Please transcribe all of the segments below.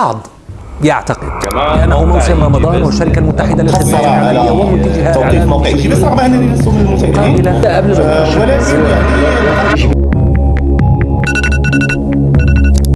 البعض يعتقد كمان بأنه موقع موسم إيجي رمضان بيست والشركة المتحدة للخدمات حصل الإعلامية على ومنتجها توقيف إعلام موقع ايجي بس رغم انني لست من المسيطرين مقابلة لا قبل ما نخش ولكن يعني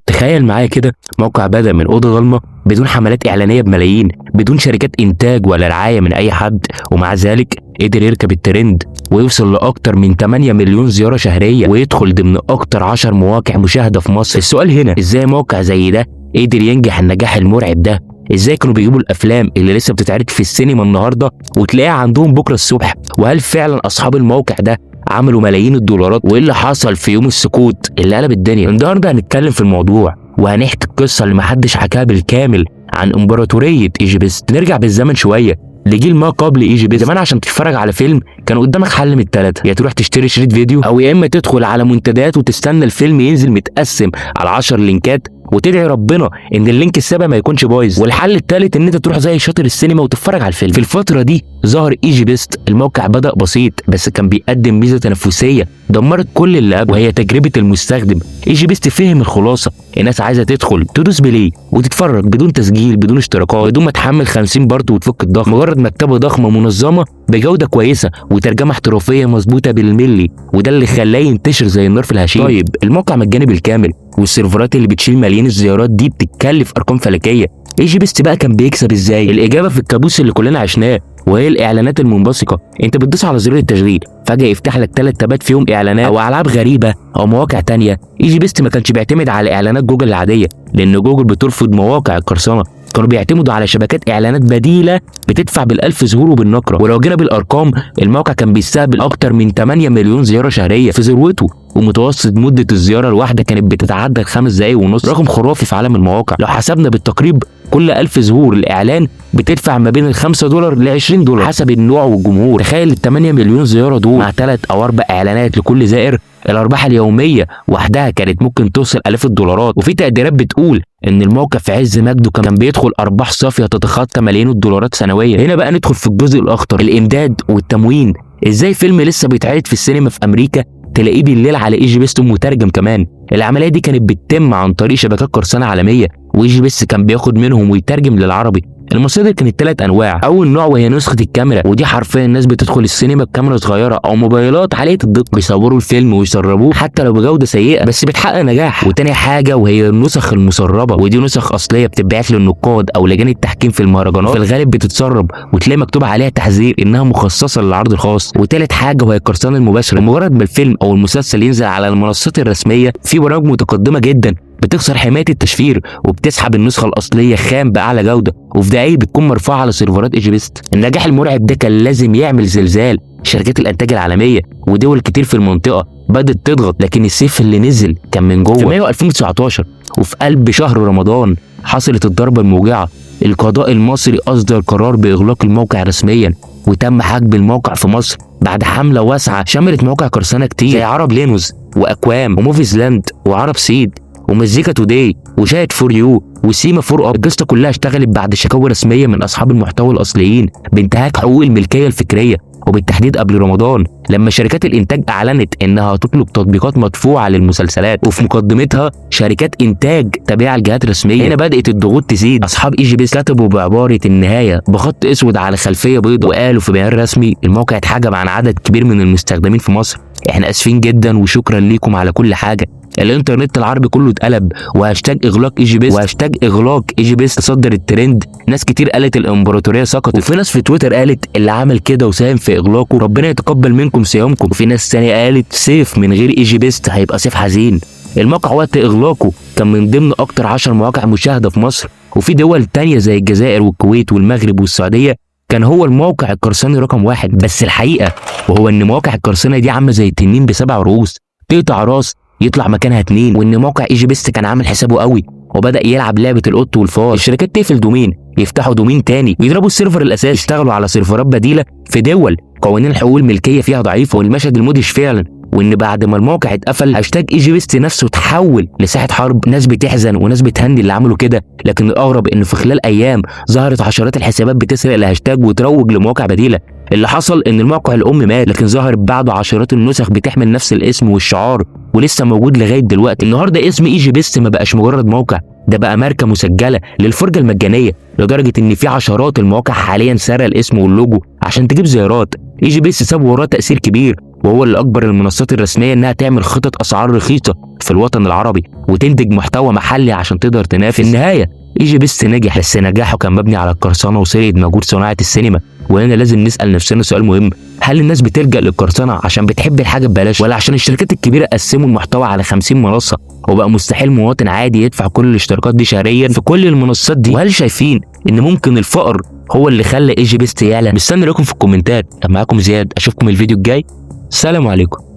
تخيل معايا كده موقع بدأ من أوضة ضلمة، بدون حملات إعلانية بملايين، بدون شركات إنتاج ولا رعاية من أي حد، ومع ذلك قدر يركب الترند ويوصل لأكتر من 8 مليون زيارة شهرية ويدخل ضمن أكتر 10 مواقع مشاهدة في مصر. السؤال هنا، إزاي موقع زي ده قدر ينجح النجاح المرعب ده؟ إزاي كانوا بيجيبوا الأفلام اللي لسه بتتعرض في السينما النهاردة وتلاقيها عندهم بكرة الصبح؟ وهل فعلا أصحاب الموقع ده عملوا ملايين الدولارات؟ وايه اللي حصل في يوم السكوت اللي قلب الدنيا؟ النهارده هنتكلم في الموضوع وهنحكي القصة اللي محدش حكاها بالكامل عن امبراطورية ايجي بيست. نرجع بالزمن شوية لجيل ما قبل ايجي بيست. زمان عشان تتفرج على فيلم كان قدامك حل من الثلاثة، يا تروح تشتري شريط فيديو، او يا اما تدخل على منتديات وتستنى الفيلم ينزل متقسم على 10 لينكات وتدعي ربنا ان ال link السابع ما يكونش بايظ. والحل الثالث ان انت تروح زي شاطر السينما وتتفرج على الفيلم. في الفترة دي ظهر ايجي بيست. الموقع بدا بسيط بس كان بيقدم ميزة تنافسية دمرت كل اللي قبله، وهي تجربه المستخدم. ايجي بيست فهم الخلاصة، الناس عايزه تدخل تدوس play وتتفرج بدون تسجيل، بدون اشتراكات، بدون ما تحمل 50 part وتفك الضغط، مجرد مكتبه ضخمة منظمة بجوده كويسة وترجمة احترافية مظبوطة بالملي، وده اللي خلاه ينتشر زي النار في الهشيم. طيب الموقع مجاني بالكامل، والسيرفرات اللي بتشيل ملايين الزيارات دي بتتكلف ارقام فلكيه. ايجي بيست بقى كان بيكسب ازاي؟ الاجابة في الكابوس اللي كلنا عشناه، وهي الاعلانات المنبثقه. انت بتدوس على زرار التشغيل فجاة يفتح لك 3 تابات فيهم اعلانات او العاب غريبة او مواقع تانية. ايجي بيست ما كانش بيعتمد على اعلانات جوجل العادية، لان جوجل بترفض مواقع القرصنة. كانوا بيعتمدوا على شبكات اعلانات بديله بتدفع بالالف ظهور وبالنقره. ولو جينا بالارقام، الموقع كان بيستقبل اكتر من 8 مليون زيارة شهرية في ذروته، ومتوسط مده الزيارة الواحدة كانت بتتعدى 5.5 دقايق، رقم خرافي في عالم المواقع. لو حسبنا بالتقريب كل 1000 ظهور الاعلان بتدفع ما بين ال $5 ل $20 حسب النوع والجمهور. تخيل ال 8 مليون زيارة دول مع 3 او 4 اعلانات لكل زائر، الارباح اليومية وحدها كانت ممكن توصل الاف الدولارات. وفي تقديرات بتقول ان الموقع في عز مجده كان بيدخل ارباح صافية تتخطى ملايين الدولارات سنويا. هنا بقى ندخل في الجزء الاخطر، الامداد والتموين. ازاي فيلم لسه بيتعرض في السينما في امريكا تلاقيه بالليل على ايجي بيست مترجم كمان؟ العملية دي كانت بتتم عن طريق شبكات قرصنة عالمية، وايجي بيست كان بياخد منهم ويترجم للعربي. المصادر كانت 3 انواع. اول نوع وهي نسخه الكاميرا، ودي حرفيا الناس بتدخل السينما بكاميرا صغيرة او موبايلات عالية الدقة، بيصوروا الفيلم ويسربوه حتى لو بجوده سيئه بس بتحقق نجاح. وتاني حاجة وهي النسخ المسربه، ودي نسخ اصلية بتتبعت للنقاد او لجان التحكيم في المهرجانات، في الغالب بتتسرب وتلاقي مكتوب عليها تحذير انها مخصصة للعرض الخاص. وتالت حاجة وهي القرصنة المباشرة، مجرد ما الفيلم او المسلسل ينزل على المنصات الرسمية في برامج متقدمة جدا بتكسر حماية التشفير وبتسحب النسخة الاصلية خام باعلى جوده، وفي دقايق بتكون مرفوعة على سيرفرات ايجي بيست. النجاح المرعب ده كان لازم يعمل زلزال. شركات الانتاج العالمية ودول كتير في المنطقة بدات تضغط، لكن السيف اللي نزل كان من جوه. في مايو 2019 وفي قلب شهر رمضان حصلت الضربة الموجعه. القضاء المصري اصدر قرار باغلاق الموقع رسميا، وتم حجب الموقع في مصر بعد حمله واسعة شملت مواقع قرصنة كتير زي عرب لينوز واكوام وموفيز لاند وعرب سيد ومزيكا توداي وشاهد فور يو وسيما فور اب. القصة كلها اشتغلت بعد شكاوى رسمية من اصحاب المحتوى الاصليين بانتهاك حقوق الملكية الفكرية، وبالتحديد قبل رمضان لما شركات الانتاج اعلنت انها تطلب تطبيقات مدفوعة للمسلسلات، وفي مقدمتها شركات انتاج تابعه لجهات رسمية. هنا بدات الضغوط تزيد. اصحاب ايجي بيست كتبوا بعبارة النهاية بخط اسود على خلفية بيضاء، وقالوا في بيان رسمي الموقع اتحجب عن عدد كبير من المستخدمين في مصر، احنا اسفين جدا وشكرا ليكم على كل حاجة. الانترنت العربي كله اتقلب، وهاشتاج اغلاق ايجي بيست وهاشتاج اغلاق ايجي بيست صدر الترند. ناس كتير قالت الامبراطورية سقطت، وفي ناس في تويتر قالت اللي عمل كده وساهم في اغلاقه ربنا يتقبل منكم صيامكم، وفي ناس تانية قالت سيف من غير ايجي بيست هيبقى سيف حزين. الموقع وقت اغلاقه كان من ضمن اكتر 10 مواقع مشاهده في مصر، وفي دول تانية زي الجزائر والكويت والمغرب والسعودية كان هو الموقع القرصني رقم 1. بس الحقيقة وهو ان مواقع القرصنة دي عامله زي التنين ب7 رؤوس، تقطع راس يطلع مكانها 2. وان موقع ايجي بيست كان عامل حسابه قوي وبدا يلعب لعبه القط والفار. الشركات تقفل domain، يفتحوا domain تاني، يضربوا ال server الاساسي، يشتغلوا على سيرفرات بديله في دول قوانين حقوق الملكية فيها ضعيفة. والمشهد المدهش فعلا وان بعد ما الموقع اتقفل هاشتاج ايجي بيست نفسه اتحول لساحه حرب، ناس بتحزن وناس بتهني اللي عملوا كده. لكن الاغرب ان في خلال ايام ظهرت عشرات الحسابات بتسرق الهاشتاج وتروج لمواقع بديله. اللي حصل ان الموقع الام مات، لكن ظهر بعده عشرات النسخ بتحمل نفس الاسم والشعار ولسه موجود لغاية دلوقتي. النهارده اسم EgyBest ما بقاش مجرد موقع، ده بقى ماركة مسجله للفرجه المجانية، لدرجة ان في عشرات المواقع حاليا سارقه الاسم واللوجو عشان تجيب زيارات. EgyBest ساب وراه تاثير كبير، وهو اللي اجبر المنصات الرسمية انها تعمل خطط اسعار رخيصة في الوطن العربي وتنتج محتوى محلي عشان تقدر تنافس. في النهاية EgyBest نجح، بس نجاحه كان مبني على القرصنة وسرقة مجهود صناعة السينما. وهنا لازم نسال نفسنا سؤال مهم: هل الناس بتلجأ للقرصنه عشان بتحب الحاجة ببلاش، ولا عشان الشركات الكبيرة قسموا المحتوى على 50 منصة وبقى مستحيل مواطن عادي يدفع كل الاشتراكات دي شهريا في كل المنصات دي؟ وهل شايفين ان ممكن الفقر هو اللي خلى EgyBest يعلى؟ مستني رايكم في الكومنتات. معاكم زياد، اشوفكم الفيديو الجاي. سلام عليكم.